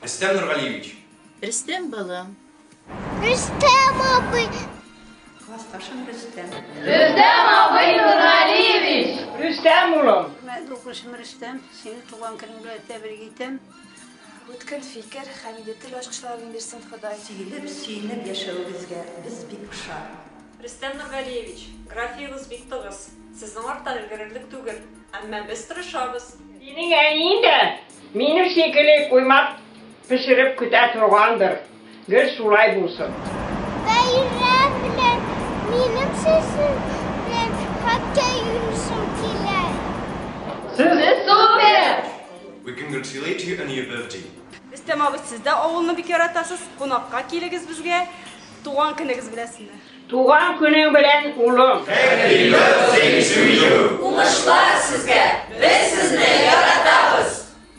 Рөстәм Нургалиевич. Рөстәм балам. Рөстәм абый. Классташым Рөстәм. Рөстәм абый Нургалиевич! Рөстәм улым! Хөрмәтле укучым Рөстәм, сине туган көнең белән тәбрик итәм. Үткен фикер һәм тел ачкычларын бирсен Ходай. Сөелеп, сөенеп яшәвегезгә без бик шат. Рөстәм Нургалиевич, графигыгыз бик тыгыз. Сезнең арттан өлгерерлек түгел. Әмма без тырышабыз. Синең әниең дә минем шикелле коймак пешереп көтә торгандыр. Гел шулай булсын. Бәйрәм белән минем сезнең белән хоккей уйныйсым килә. Сез Супер! We congratulate you on your birthday. Рөстәм абый, сез дә авылны бик яратасыз. Кунакка килегез безгә. Туган көнегез беләсезме? Туган көнең белән, улым! Happy birthday to you! Уңышлар сезгә! Без сезне